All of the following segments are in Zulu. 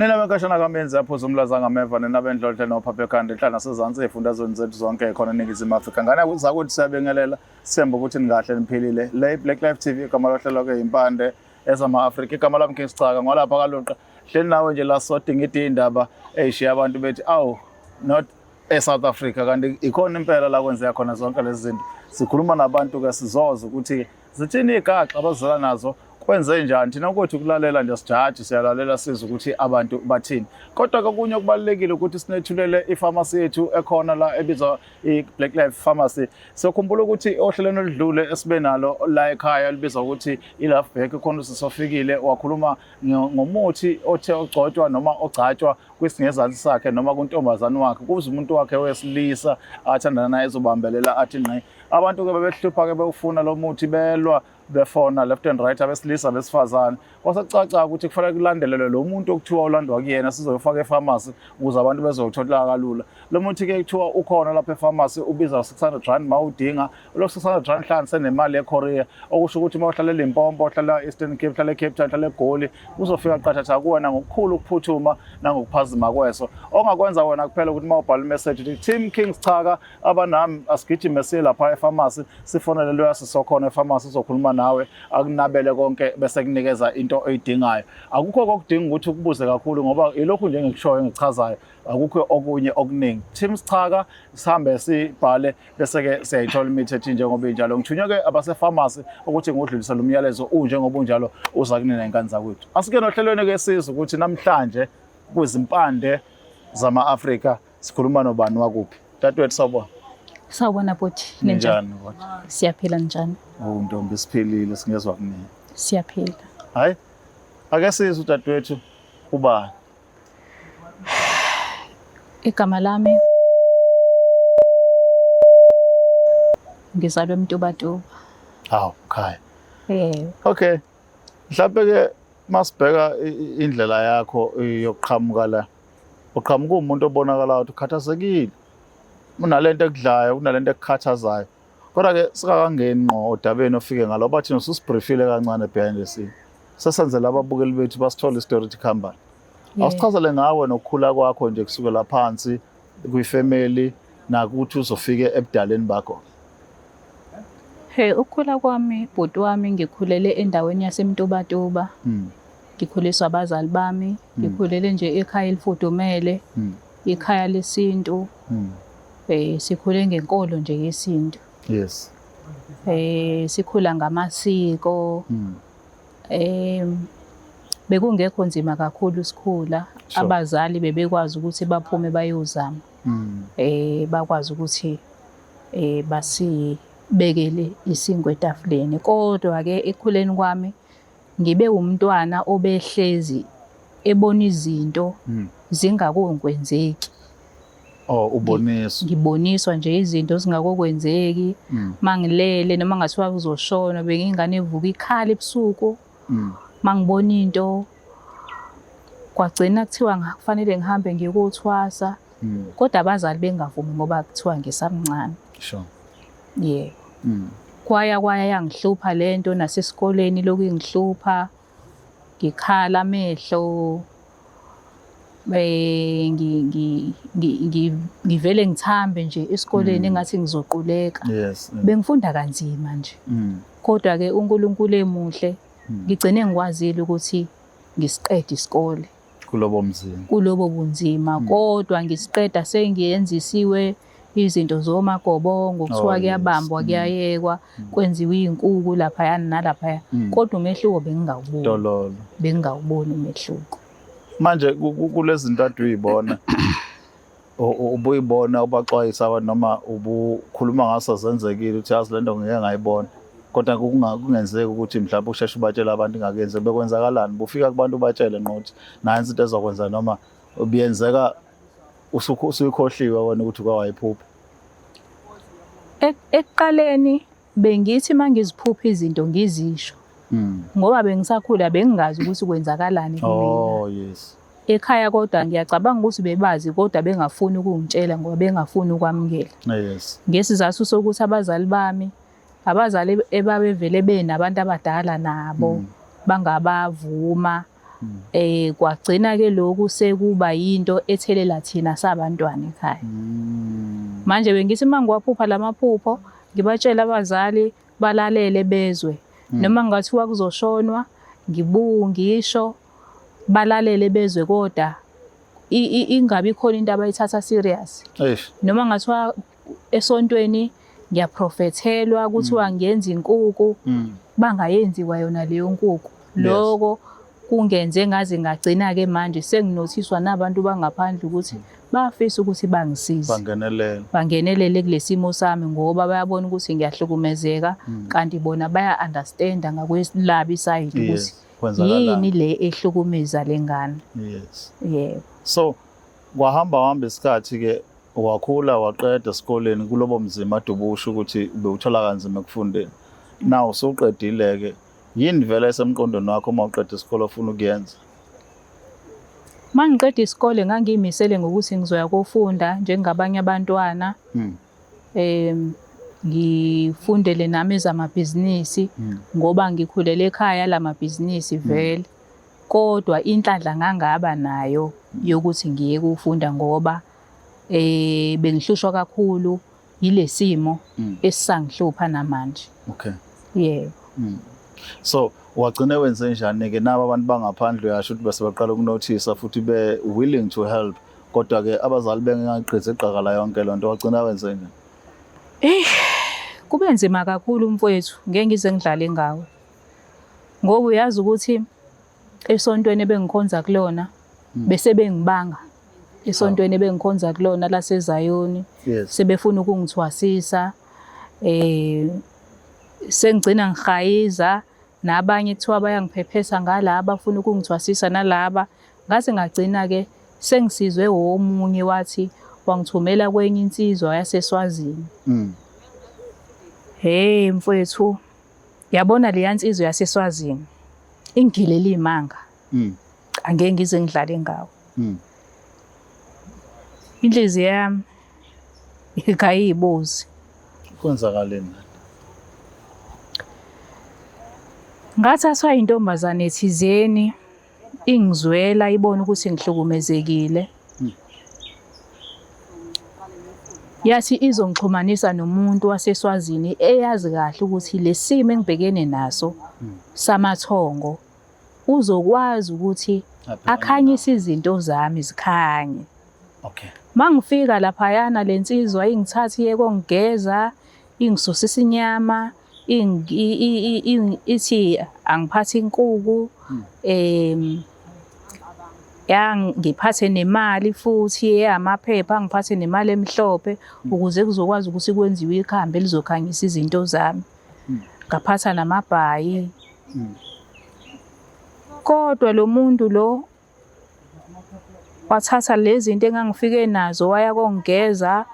Nina benkashana kaMenzi aphuza umlaza ngameva nina bendlodle nophapha ekhanda enhla nasezansi ey'fundazweni zethu zonke khona eNingizimu Afrika. Ngane zakuthi siyabingelela sithemba ukuthi nikahle niphilile. Le Black Life TV igama lohlelo-ke yimpande ezama-Afrika. Igama lami King Sicaka ngolapha kaLuqa. Hleli nawe nje la sodinga iy'ndaba ey'shiya abantu bethi awu not e-South Africa kanti ikhona impela la kwenzeka khona zonke lezi zinto. Sikhuluma nabantu-ke sizoza ukuthi zithini iy'gaxa abazizela nazo kwenze njani thina ukuthi ukulalela nje sijaji siyalalela sizwe ukuthi abantu bathini kodwa kokunye okubalulekile ukuthi sinethulele ifamasi yethu ekhona la ebizwa i-Black Life Pharmacy siyokhumbula ukuthi ohlelweni oludlule esibe nalo la ekhaya olubizwa ukuthi i-Love Back khona usisofikile wakhuluma ngomuthi othe ogcotshwa noma ogcatshwa kwisingezansi sakhe noma kuntombazane wakhe kuze umuntu wakhe wesilisa athandana naye ezobambelela athi ngqi abantu-ke bebehlupha-ke bewufuna lo muthi belwa befona left and right abesilisa besifazane kwasekucaca ukuthi kufanele kulandelelwe lo muntu okuthiwa ulandwa kuyena sizoyofaka efamasi ukuze abantu bezowuthola kalula lo muthi-ke kuthiwa ukhona lapha efamasi ubiza 600 rand uma udinga lo 600 rand hlanganise nemali yekorea okusho ukuthi uma uhlala eLimpopo uhlala e-Eastern Cape uhlala eCape Town uhlala eGoli uzofika qathatha kuwena ngokukhulu ukuphuthuma nangokuphazima kweso ongakwenza wena kuphela ukuthi uma ubhala imessage uthi Team Kings Chaka abanami asigijime siye lapha efamasi sifonele loya sisokhona efamasi uzokhuluma nawe akunabele konke bese kunikeza into oyidingayo akukho kokudinga ukuthi ukubuze kakhulu ngoba ilokhu nje engikushoyo engichazayo akukho okunye okuningi Team Sichaka sihambe sibhale bese-ke siyayithola imithi ethi njengoba injalo ngithunywe-ke abasefamasi ukuthi ngudlulisele umyalezo unjengoba unjalo uza kunina inkani zakwethu asike nohlelweni-ke sizwe ukuthi namhlanje kwizimpande zama-Afrika sikhuluma nobani wakuphi dadewethu sawubona Sawubona bhuti. Ninjani bhuti? Siyaphila njani? Oh ntombi siphilile singezwa kunini. Siyaphila. Hayi. Ake sizwe udadewethu ubani? Igama lami ngizalwe eMtubatuba. Hawu, khaya. Yebo. Okay. Mhlawumbe ke masibheka indlela yakho yokuqhamuka la. Uqhamuka umuntu obonakala ukuthi ukhathazekile. Unalento ekudlayo, kunalento ekukhathazayo. Kodwa ke sikakangeni ngqo odabeni ofike ngalo bathi ususibriefile kancane behind the scene. Sesenzela ababukeli bethu basithole istory ukuthi kuhambani. Awusichazele ngawe nokukhula kwakho nje kusukela phansi kwifamily nakuthi uzofike ebudaleni bakho. Hey, ukukhula kwami bhuti wami ngikhulele endaweni yaseMtubatuba. Ngikhuliswa abazali bami, ngikhulele nje ekhaya elifudumele, ikhaya lesintu. Sikhule ngenkolo nje yesintu. Yes. Sikhula ngamasiko. Bekungekho nzima kakhulu sikhula. Sure. Abazali bebekwazi ukuthi baphume bayozama. Bakwazi ukuthi basibekele isinkwa etafuleni. Kodwa ke ekukhuleni kwami ngibe umntwana obehlezi ebona izinto zingakokwenzeki. Oh uboniswa. Ngiboniswa nje izinto zingakokwenzeki. Mangilele noma ngathiwa kuzoshona bengingane evuka ikhala ebusuku. Mangibona into kwagcina kuthiwa kufanele ngihambe ngiye kothwasa. Kodwa abazali bengavumi ngoba kuthiwa ngisamncane. Sure. Yebo. Kwaya kwaya yangihlupha lento nasesikoleni lokhu ingihlupha ngikhala amehlo ngivele ngithambe nje esikoleni engathi ngizoquleka. Yes. Bengifunda kanzima nje. Kodwa ke uNkulunkulu emuhle ngigcine ngikwazile ukuthi ngisiqede isikole. Kulobo mzimba. Kulobo bunzima kodwa ngisiqeda sengiyenzisiwe izinto zomagobongo kuthiwa kuyabambwa kuyayekwa kwenziwa iy'nkuku laphayana nalaphaya kodwa umehluko bengingawuboni. Dololo. Bengingawuboni umehluko. Manje kulezi zinto ade uyibona ubuyibona ubaxwayisa abantu noma ubukhuluma ngaso zenzekile uthi yazi lento ngeke ngayibona kodwa kungenzeki ukuthi mhlawumbe usheshe ubatshele abantu ingakenzi bekwenzakalani bufika kubantu ubatshele ngqo ukuthi nansi into ezokwenza noma ubuyenzeka usuyikhohliwe wena ukuthi kwawayiphupha. Ekuqaleni bengithi mangiziphupha izinto ngizisho. Ngoba bengisakhula bengingazi ukuthi kwenzakalani kumina. Oh yes. Ekhaya kodwa ngiyacabanga ukuthi bebazi kodwa bengafuni ukungitshela ngoba bengafuni ukwamukela. Yes. Ngesizathu sokuthi abazali bami abazali ebabevele benabantu abadala nabo bangabavuma. Kwagcina ke lokhu sekuba yinto ethelela thina sabantwana ekhaya. Manje bengithi uma ngiwaphupha lamaphupho ngibatshela abazali balalele bezwe. Noma ngathiwa kuzoshonwa ngibu ngisho balalele bezwe kodwa ingabi khona into abayithatha serious. Eish. Noma ngathiwa esontweni ngiyaprofethelwa kuthiwa ngiyenza inkukhu bangayenzi kwayona leyo nkukhu. Lokho kungenze ngaze ngagcina-ke manje senginothiswa nabantu bangaphandle ukuthi bafisa ukuthi bangisize. Bangenelele. Bangenelele kulesimo sami ngoba bayabona ukuthi ngiyahlukumezeka kanti bona baya-understanda ngakwelabo isayidi ukuthi Kwenzakalani. yini le ehlukumeza le ngane. Yes. Yebo. So kwahamba hamba isikhathi ke wakhula waqeda esikoleni kulobo mzima adubusha ukuthi bewuthola kanzima ekufundeni. Now usuqedile ke yini vele esemqondweni wakho uma uqeda isikole ofuna ukuyenza? Uma ngiqeda isikole ngangiyimisele ngokuthi ngizoya kofunda njengabanye abantwana. Ngifundele nami ezamabhizinisi ngoba ngikhulele ekhaya lamabhizinisi vele. Kodwa inhlanhla ngangaba nayo yokuthi ngiye kufunda ngoba bengihlushwa kakhulu yilesimo esisangihlupha namanje. Okay. Yebo. So wagcina wenze njani ke nabo abantu bangaphandle uyasho ukuthi bese baqala ukunothisa futhi be willing to help kodwa ke abazali bengagqizi iqakala yonke lonto wagcina wenze njani? Kube nzima kakhulu mfowethu, ngeke ngize ngidlale ngawe. Ngoba uyazi ukuthi esontweni ebengikhonza kulona bese bengibanga esontweni ebengikhonza kulona laseZayoni. Yes. Sebefuna ukungithwasisa sengigcina ngihayiza nabanye kuthiwa bayangiphephesa ngalaba bafuna ukungithwasisa nalaba ngaze ngagcina ke sengisizwe womunye wathi wangithumela kwenye insizwa yaseSwazini. Hey mfowethu, yabona leya nsizwa yaseSwazini ingilela imanga. Angeke ngize ngidlale ngawo. Inhliziyo yami ikayibuzi. Kwenzakaleni? Ngathathwa intombazane ethizeni ingizwela ibona ukuthi ngihlukumezekile. Yathi izongixhumanisa nomuntu waseSwazini eyazi kahle ukuthi lesimo engibhekene naso samathongo uzokwazi ukuthi akhanyise izinto zami zikhanye. Okay. Mangifika laphayana lensizwa ingithatha iye kongigeza, ingisusisa inyama, ithi angiphathe inkuku, yangiphathe nemali futhi eyamaphepha, angiphathe nemali emhlophe ukuze kuzokwazi ukuthi kwenziwe ikhambi elizokhanyisa izinto zami. Ngaphatha namabhayi. Kodwa lo muntu lo wathatha lezi zinto engangifike nazo waya kongigeza,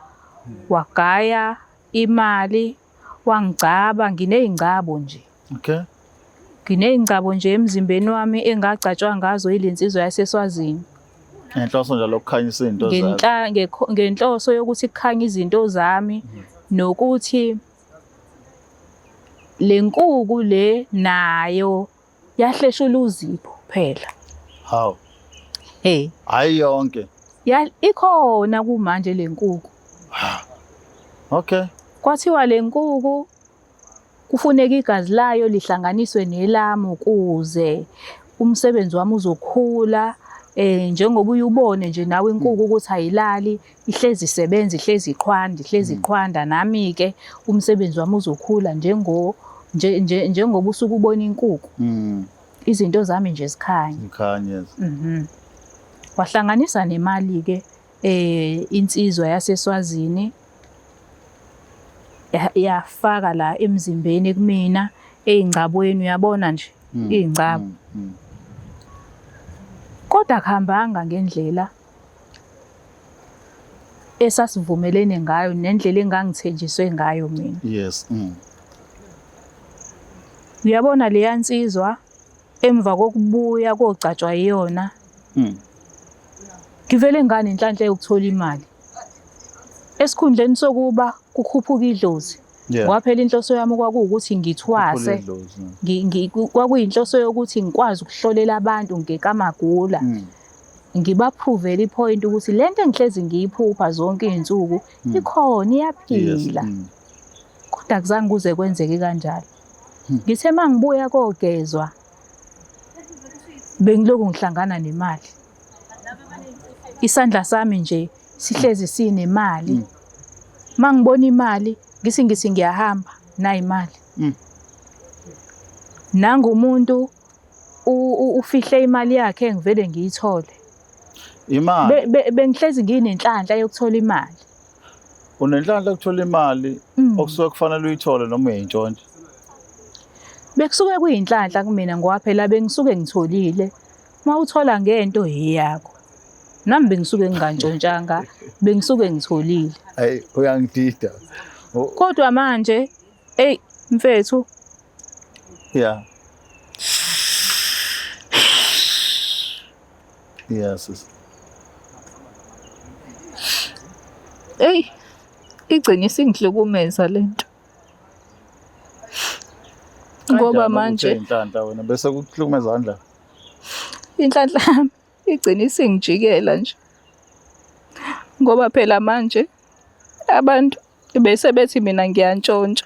wagaya imali, wangigcaba, nginey'ngcabo nje. Okay. Nginey'ngcabo nje emzimbeni wami engagcatshwa ngazo yile nsizwa yaseSwazini. Ngenhloso nje lokukhanyisa izinto zakho. Ngenhloso yokuthi kukhanye izinto zami nokuthi le nkuku le nayo yahleshula uzipho phela. Hawu. Hey. Hayi yonke. Ya ikhona kumanje le nkuku. Okay. Kwathiwa le nkuku kufuneka igazi layo lihlanganiswe nelami ukuze umsebenzi wami uzokhula. Njengoba uye ubone nje nawe inkuku ukuthi ayilali, ihlezi isebenza, ihlezi iqhwanda, ihlezi iqhwanda, nami ke umsebenzi wami uzokhula njengoba usuke ubona inkuku. Izinto zami nje zikhanye. Zikhanye. Wahlanganisa nemali ke insizwa yaseSwazini yafaka la emzimbeni kumina ey'ngcabweni, uyabona nje iy'ngcabo. Kodwa akuhambanga ngendlela esasivumelene ngayo nendlela engangithenjiswe ngayo mina. Yes. Uyabona leya nsizwa emva kokubuya kogcatshwa yiyona. Ngivele ngane inhlanhla yokuthola imali. Esikhundleni sokuba kukhuphuka idlozi, Ngoba phela inhloso yami kwakuwukuthi ngithwase, kwakuyinhloso yokuthi ngikwazi ukuhlolela abantu ngekamagula. Ngibaphrovele i-point ukuthi lento engihlezi ngiyiphupha zonke iy'nsuku ikhona, iyaphila. Kodwa akuzange kuze kwenzeke kanjalo. Ngithe uma ngibuya kogezwa, bengilokhu ngihlangana nemali. Isandla sami nje sihlezi sinemali. Uma ngibona imali, ngithi ngithi ngiyahamba, nayi imali. Nangu umuntu ufihle imali yakhe ngivele ngiyithole. Imali. Bengihlezi nginenhlanhla yokuthola imali. Unenhlanhla yokuthola imali okusuke kufanele uyithole noma uyintshontsha. Bekusuke kuyinhlanhla kumina ngoba phela bengisuke ngitholile. Uma uthola ngento eyakho. Nami bengisuke ngingantshontshanga, bengisuke ngitholile. Hayi, uyangidida. Kodwa manje, ey mfethu. Yeah. Yes. Ey, igcine isingihlukumeza lento. Ngoba manje inhlanhla wena bese kuhlukumeza kanjani? Inhlanhla yami igcine isingijikela nje. Ngoba phela manje abantu bese bethi mina ngiyantshontsha.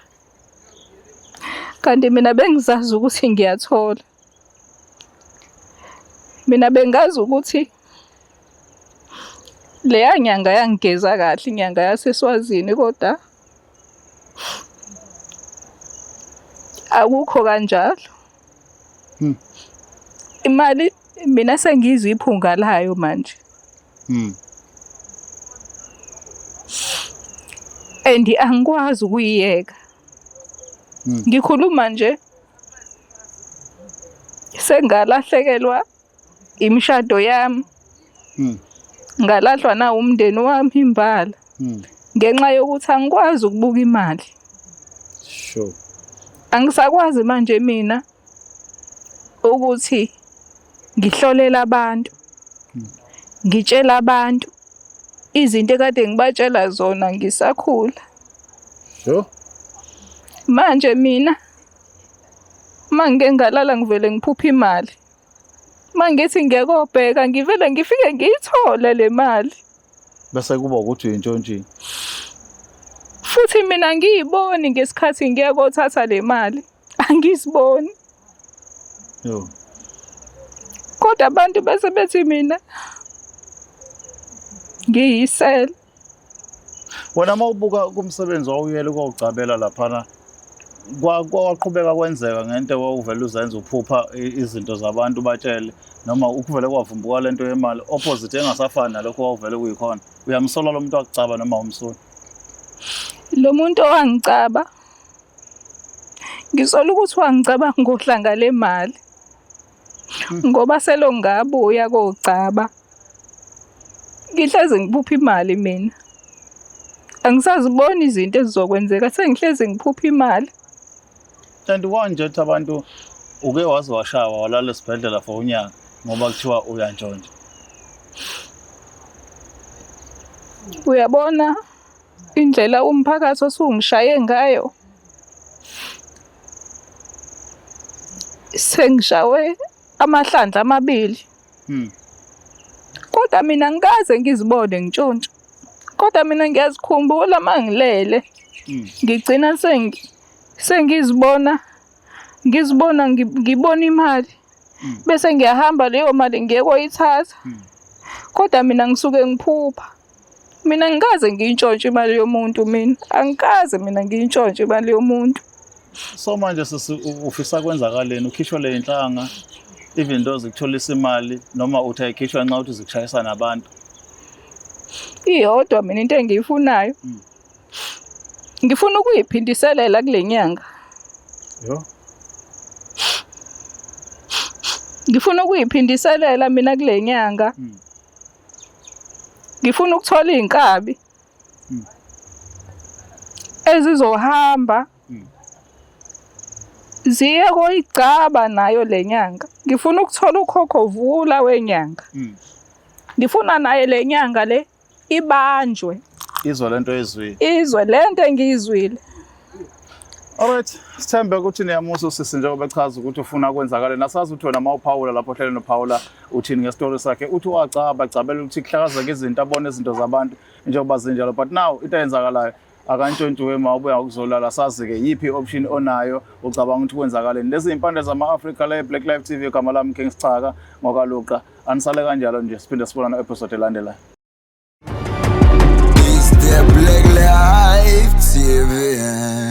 Kanti mina bengizazi ukuthi ngiyathola. Mina bengazi ukuthi leya nyanga yangigeza kahle, inyanga yaseSwazini, kodwa akukho kanjalo. Imali mina sengizwa iphunga layo manje. And angikwazi ukuyiyeka. Ngikhuluma nje sengalahlekelwa imishado yami. Ngalahlwa na umndeni wami imbala. Ngenxa yokuthi angikwazi ukubuka imali. Sure. Angisakwazi manje mina ukuthi ngihlolela abantu. Ngitshela abantu izinto ekade ngibatshela zona ngisakhula. Sure. Manje mina uma ngike ngalala ngivele ngiphuphe imali. Uma ngithi ngiyakobheka ngivele ngifike ngiyithole le mali. Bese kuba ukuthi uyintshontshile. Futhi mina ngiyiboni ngesikhathi ngiya kothatha le mali. Angiziboni. Yo. Kodwa abantu bese bethi mina ngiyisela. Wena uma ubuka kumsebenzi wawuyele ukogcabela laphana, kwaqhubeka kwenzeka ngento wawuvele uzenza uphupha izinto zabantu batshele, noma ukuvele kwavumbuka lento yemali opposite engasafani nalokho wawuvele kuyikhona. Uyamsola lo muntu wakucaba noma umsola? Lo muntu owangicaba, ngisola ukuthi wangicaba ngohlanga lemali. Ngoba selo ngabuya kogcaba. Ngihlezi ngiphupha imali mina. Angisaziboni izinto ezizokwenzeka, sengihlezi ngiphupha imali. And wanje ethi abantu uke waze washawa walala esibhedlela for unyaka ngoba kuthiwa uyantshontsha. Uyabona indlela umphakathi osungishaye ngayo. Sengishawe amahlandla amabili. Kodwa mina ngikaze ngizibone ngitshontsha. Kodwa mina ngiyazikhumbula uma ngilele. Ngigcina sengizibona, ngizibona ngibona imali. Bese ngiyahamba leyo mali ngiye koyithatha. Kodwa mina ngisuke ngiphupha. Mina ngikaze ngiyintshontshe imali yomuntu mina. Angikaze mina ngiyintshontshe imali yomuntu. So manje sisi ufisa kwenzakaleni? Ukhishwe le inhlanga even though zikutholisa imali noma uthi ayikhishwa nxa uthi zikushayisa nabantu? Iyodwa mina into engiyifunayo. Ngifuna ukuyiphindiselela kule nyanga. Yo. Ngifuna ukuyiphindiselela mina kule nyanga. Ngifuna ukuthola iy'nkabi ezizohamba ziye koyigcaba nayo le nyanga. Ngifuna ukuthola ukhokho vula wenyanga. Ngifuna naye le nyanga le ibanjwe. Izwe lento ezwile. Izwe lento engiyizwile. Alright, sithembe ukuthi niyamusa usisi njengoba echaza ukuthi ufuna kwenzakale. Nasazi ukuthi wena mawuphawula lapho ohlelweni uphawula uthini ngesitory sakhe. Uthi wacaba cabela ukuthi kuhlakazeke izinto, abone izinto zabantu njengoba zinjalo. But now into eyenzakalayo akantshontshiwe, ma ubuya ukuzolala, sazi-ke yiphi i-option onayo, ucabanga ukuthi kwenzakaleni. Lezi iy'mpande zama-Afrika le Black Life TV, igama lami King Schaka ngokaLuqa. Anisale kanjalo nje, siphinde sibonane episode elandelayo. It's the Black Life TV.